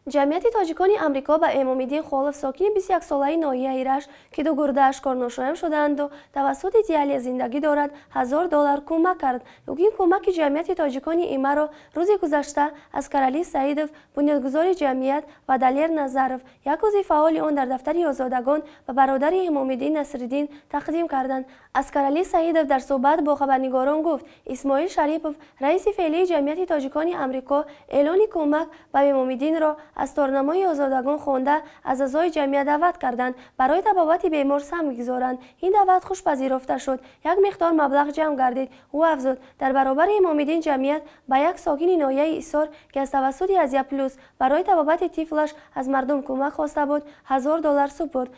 Ҷамъияти тоҷикони Амрико ба Эмомиддин Холов, сокини 21-солаи ноҳияи Рашт, ки ду гурдааш корношоям шудаанду тавассути диализ зиндагӣ дорад, 1000 доллар кӯмак кард. Ин кӯмаки ҷамъияти тоҷикони ИМАро рӯзи гузашта Аскаралӣ Саидов, бунёдгузори ҷамъият, ва Далер Назаров, як узви фаъоли он, дар дафтари Озодагон ба бародари Эмомиддин Насриддин тақдим карданд. Аскаралӣ Саидов дар суҳбат бо хабарнигорон гуфт, Исмоил Шарипов, раиси феълии ҷамъияти тоҷикони Амрико, эълони кӯмак ба Эмомиддинро аз торнамои Озодагон хонда, аз аъзои ҷамъият даъват карданд, барои табобати бемор саҳм гузоранд. Ин даъват хуш пазирофта шуд, як миқдор маблағ ҷамъ гардид. Ӯ афзуд, дар баробари Эмомиддин ҷамъият ба як сокини ноҳияи Исор, ки аз тавассути Азия Плюс барои табобати тифлаш аз мардум кӯмак хоста буд, 1000 доллар супурд.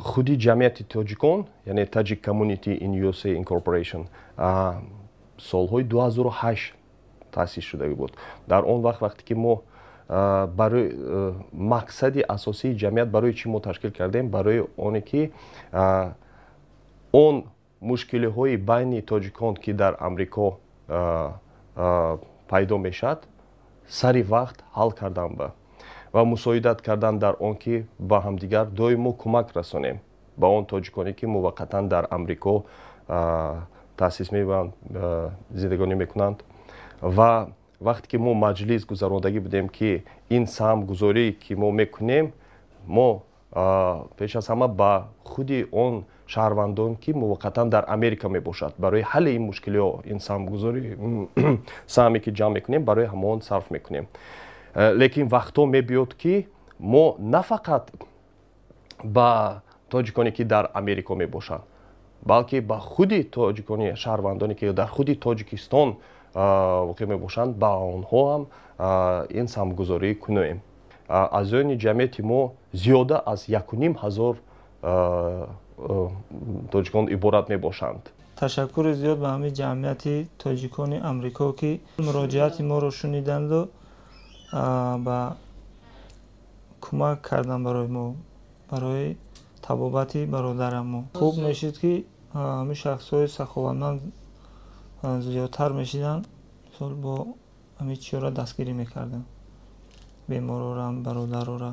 Худи ҷамъияти тоҷикон, яъне Tajik Community in USA Incorporation, солҳои 2008 таъсис шуда буд. Дар он вақт, вақте ки мо барои мақсади асосии ҷамъият, барои чӣ мо ташкил кардем, барои оне ки он мушкилиҳои байни тоҷикон, ки дар Амрико пайдо мешавад, сари вақт ҳал кардан ба ва мусоидат кардан дар он ки ба ҳамдигар доимо кӯмак расонем, ба он тоҷиконе, ки муваққатан дар Амрико таъсис меёбанд, зиндагонӣ мекунанд. Ва вақте ки мо маҷлис гузарондагӣ будем, ки ин саҳмгузорӣ, ки мо мекунем, мо пеш аз ҳама ба худи он шаҳрвандон, ки муваққатан дар Америка мебошад, барои ҳалли ин мушкилиҳо ин саҳмгузорӣ, саҳме ки ҷамъ мекунем, барои ҳамон сарф мекунем. Лекин вақтҳо мебиёд, ки мо на фақат ба тоҷиконе, ки дар Америко мебошанд, балки ба худи тоҷикони шаҳрвандоне, ки дар худи Тоҷикистон воқеъ мебошанд, ба онҳо ҳам ин саҳмгузорӣ кунем. Аъзоёни ҷамъияти мо зиёда аз 1500 тоҷикон иборат мебошанд. Ташаккури зиёд ба ҳамин ҷамъияти тоҷикони Амрико, ки муроҷиати моро шуниданду ба кӯмак кардан барои мо, барои табобати бародарам. Мо хуб мешид, ки ҳамин шахсҳои саховатманд зиёдтар мешиданд, мисол, бо ҳамин чиёра дастгирӣ мекарданд беморора, бародарора.